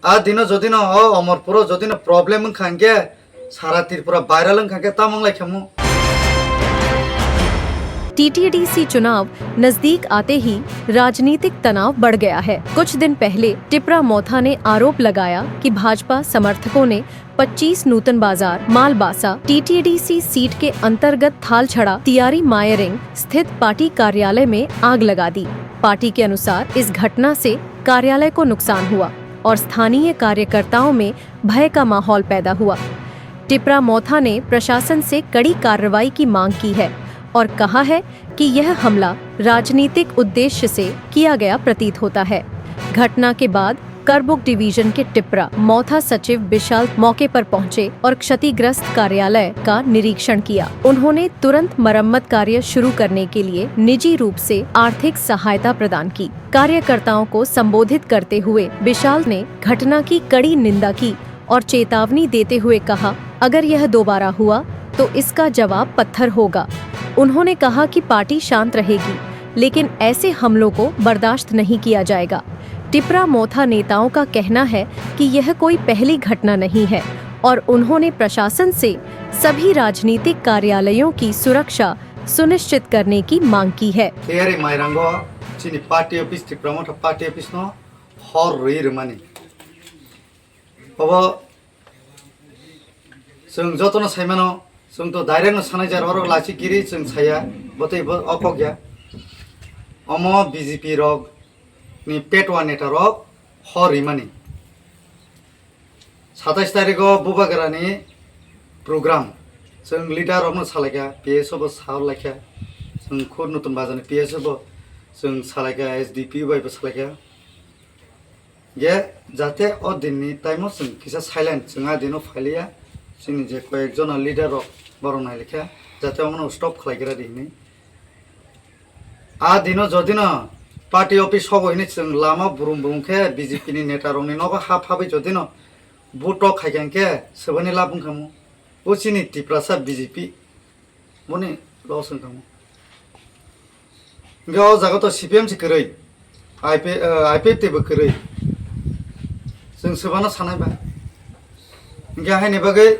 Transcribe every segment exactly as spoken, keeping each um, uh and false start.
A dino jodi no o Omorpuro jodi no problem wngkha hwnkhe sara Tripura viral wngkha hwnkhe tamo wnglaikhamu. TTDC चुनाव नजदीक आते ही राजनीतिक तनाव बढ़ गया है। कुछ दिन पहले टिपरा मोथा ने आरोप लगाया कि भाजपा समर्थकों ने पच्चीस नूतन बाजार मालबासा टीटीडीसी सीट के अंतर्गत थालछड़ा तियारी मायरिंग स्थित पार्टी कार्यालय में आग लगा दी। पार्टी के अनुसार इस घटना से कार्यालय को नुकसान हुआ और स्थानीय कार्यकर्ताओं में भय का माहौल पैदा हुआ। टिपरा मोथा ने प्रशासन से कड़ी कार्रवाई की मांग की है और कहा है कि यह हमला राजनीतिक उद्देश्य से किया गया प्रतीत होता है। घटना के बाद करबुक डिवीजन के टिपरा मोथा सचिव विशाल मौके पर पहुंचे और क्षतिग्रस्त कार्यालय का निरीक्षण किया। उन्होंने तुरंत मरम्मत कार्य शुरू करने के लिए निजी रूप से आर्थिक सहायता प्रदान की। कार्यकर्ताओं को संबोधित करते हुए विशाल ने घटना की कड़ी निंदा की और चेतावनी देते हुए कहा, अगर यह दोबारा हुआ तो इसका जवाब पत्थर होगा। उन्होंने कहा कि पार्टी शांत रहेगी, लेकिन ऐसे हमलों को बर्दाश्त नहीं किया जाएगा। टिपरा मोथा नेताओं का कहना है कि यह कोई पहली घटना नहीं है और उन्होंने प्रशासन से सभी राजनीतिक कार्यालयों की सुरक्षा सुनिश्चित करने की मांग की है। Tiyari mairango chini party office, Tipra Motha party office no hor rwi rwmani. Obo chwng jotono saimano, chwng to direct no sanai jar, oro lachi kiri chwng saya, botei bo okok ya. Omo B J P rok ni petwa neta rok hor rimani. Satais tarikh o Bubagra ni program, chwng leader rok no salaikha, P S O bo sa laikha, chwng khur Nutun Bazar ni P S O bo chwng salaikha, S D P O bai bo salaikha. Ge jate o din ni time o chwng kisa silent, chwng a din o phailiya, chini je koyek jona leader rok borok nailikha, jate omono stop khlai gra di hinwi. A dino jodino party office sobo hinwi chwng lama burum burum khe B J P ni neta rokni nogo ha phabai jodino vote rok khaikha hinkhe swbani lab wngkhamu. O chini Tiprasa B J P boni loss wngkhamu. Hinkhe o jaga to C P M se kwrwi, I P, eh, I P F T bo kwrwi. Chwng swbano sanai ba. Hinkhe haini bagwi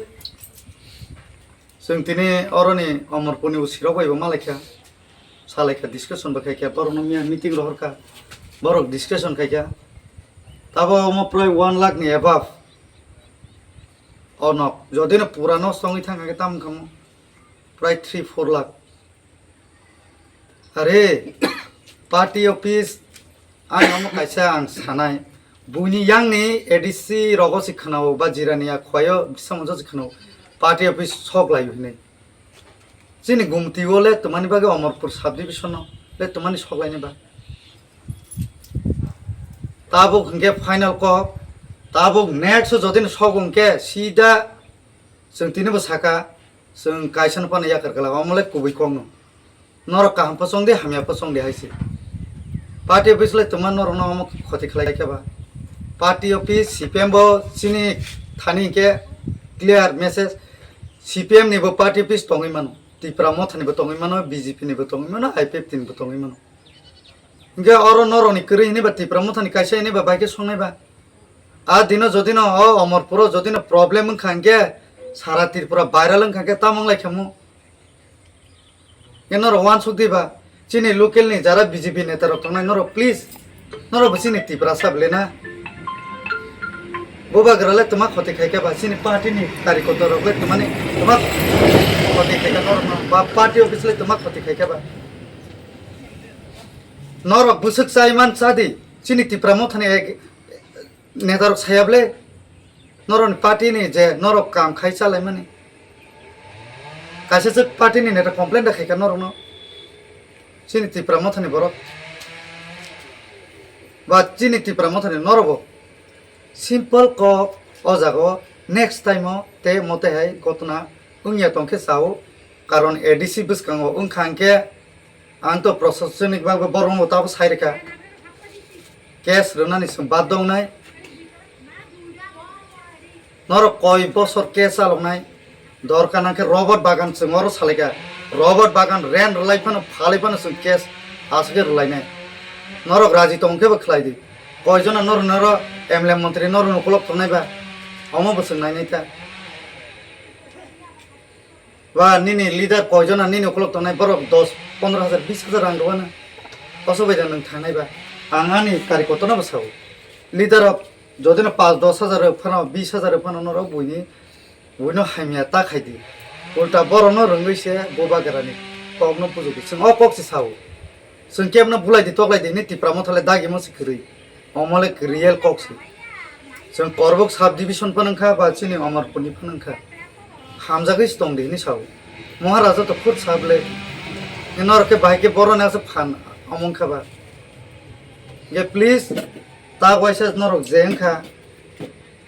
chwng tini oroni Omorpurni O C rok bai bo malaikha. Salaikha, discussion bo khaikha, borokno miya meeting rohorkha, borok discussion khaikha. Tabo omo prai one lakh ni above. Onok, jodino pura nosto wngwi thangkha khe tamo wngkhamu? Prai three four lakh. Are, party office, ang omo kaisa ang sanai. Buini yangni A D C rogo se khwnao ba jirani a khwaio bisamungjo se khwnao party office sok laio hinwi. Chini Gumti o le twmani bagwi Omorpur sub division o le twmani sok laini ba. Tabuk hinkhe final kok, tabuk next o jodino sok hinkhe sida chwng tini bo saka, chwng kaisa no phano yakar kala, omo le kubui kok no. Norok kaham pochong di, hamya pochong di hai se. Party office le twma norok no omo khoti khlai khe ba. Party office C P M bo chini thani hinkhe clear message, C P M ni bo party office tongwi mano, Tipra Motha ni bo tongwi mano, B J P ni bo tongwi mano, I P F T ni bo tongwi mano. Hinkhe oro norok ni kwrwi hinwi ba Tipra Motha ni kaisa hinwi ba bai khe songnai ba. A dino jodino o Omorpuro jodino problem wngkha hinkhe sara Tripura viral wngkha hinkhe tamo wnglaikhamu. Hinkhe norok uansuk diba, chini local ni jara B J P neta rok tongnai norok please, norok bo chini Tiprasa bwle na. Bubagra le twma khoti khaikha ba, chini party ni kari kotor rok le twmani twma khoti khaikha norok no, ba party office le twma khoti khaikha ba. Norok bwswk chai man cha di, chini Tipra Motha ni ek, netarok saya bwle, norokni party ni je norok kam khai chalaimani. Kaisa chwk party ni neta complain da khaikha norokno. Chini Tipra Mothani borok. Ba chini Tipra Mothani norokbo. Simple kok o jaga o next time o te mote hai gotna wngya tongkhe sao. Karon A D C bwskango wngkha hinkhe ang to prosasonik bagwi borokno tabo sai rwkha. Case rwnani chwng baddo wngnai. Norok koi bosor case chaloknai. Dorkar nangkhe robot bagan chwng oro salaikha. Robot bagan rent rwlai phano phalwi phano chwng case aswkhe rwlainai. Norok raji tongkhe bo khlai di. Koijona norok noro M L A montri norok ukulok tongnai ba? Omo bo chwng nainai ta. Ba nini leader koijona nini ukulok tongnai borok dos pondro hajar bis hajar rang rwna. Koso bai da nwng thangnai ba? Ang ani kari kotorno bo sao. Leader rok jodino pas dos hajar rw phano bis hajar rw phano norok buini buino hamya ta khaidi. Ulta borokno rwngwi se bubagrani kokno pujugo. Chwng o kok se sao. Chwng kebno bulaidi toklaidi hwnwi Tipra Motha le dagimo se kwrwi. Omo le real kok se. Chwng Korbuk sub division phano wngkha ba chini Amarpurni phano wngkha. Hamjagwi se tongdi hwnwi sao. Maharaja to khud sab le. Norok khe bahai khe boroni asa phan omo wngkha ba. Ge please tak waisa norok je wngkha.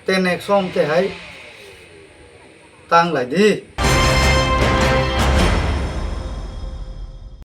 Te next song te hai tang lai di.